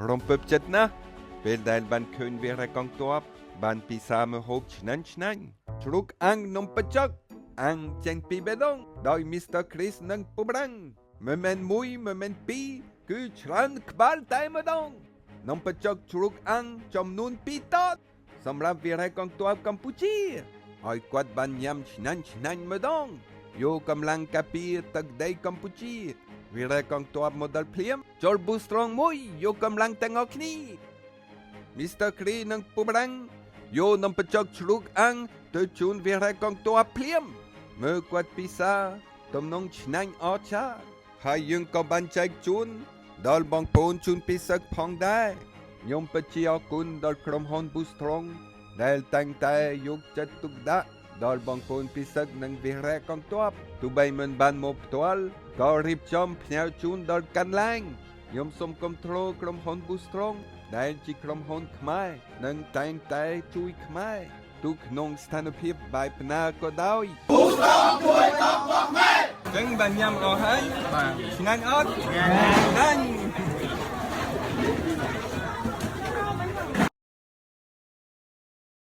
រំភើបចិត្តណាស់ពេលដែលបានឃើញវីរៈកងទ័ពបានពិសាម្ហូបឆ្ងាញ់ឆ្ងាញ់ជ្រូកអាំងនំបញ្ចុកអាំងចេញពីបេះដូងដោយ Mr. Chris និងពូប្រាំងមិនមែនមួយមិនមែនពីរគឺច្រើនក្បាលតែម្ដងនំបញ្ចុកជ្រូកអាំងចំនួន2តតសម្រាប់វីរៈកងទ័ពកម្ពុជាឲ្យគាត់បានញ៉ាំឆ្ងាញ់ឆ្ងាញ់ម្ដងយកកម្លាំងកាពីទឹកដីកម្ពុជាវីរៈកងទ័ពមកដល់ភ្លាមចូល Boost Strong មួយយកកម្លាំងទាំងអស់គ្នា Mr. គ្រីនិងពូបារាំងយកនំបញ្ចុកជ្រូកអាំងទៅជូនវីរៈកងទ័ពភ្លាមមើលគាត់ពិសាទំនងឆ្ងាញ់អស្ចារ្យហើយយើងក៏បានចែកជូនដល់បងប្អូនជូនពិសឹកផងដែរខ្ញុំពិតជាអរគុណដល់ក្រុមហ៊ុន Boost Strong ដែលតែងតែយកចិត្តទុកដាក់ដល់បងប្អូនពិសឹកនិងវីរៈកងទ័ពទោះបីមិនបានមកផ្ទាល់ក៏រៀបចំផ្ញើជូនដល់កាន់ឡាញខ្ញុំសូមគាំទ្រក្រុមហ៊ុន Boost Strong ដែលជាក្រុមហ៊ុនខ្មែរនិងតែងតែជួយខ្មែរទូក្នុងស្ថានភាពបែបណាក៏ដោយចឹងបានញ៉ាំអស់ហើយបាទឆ្ងាញ់អត់ឆ្ងាញ់។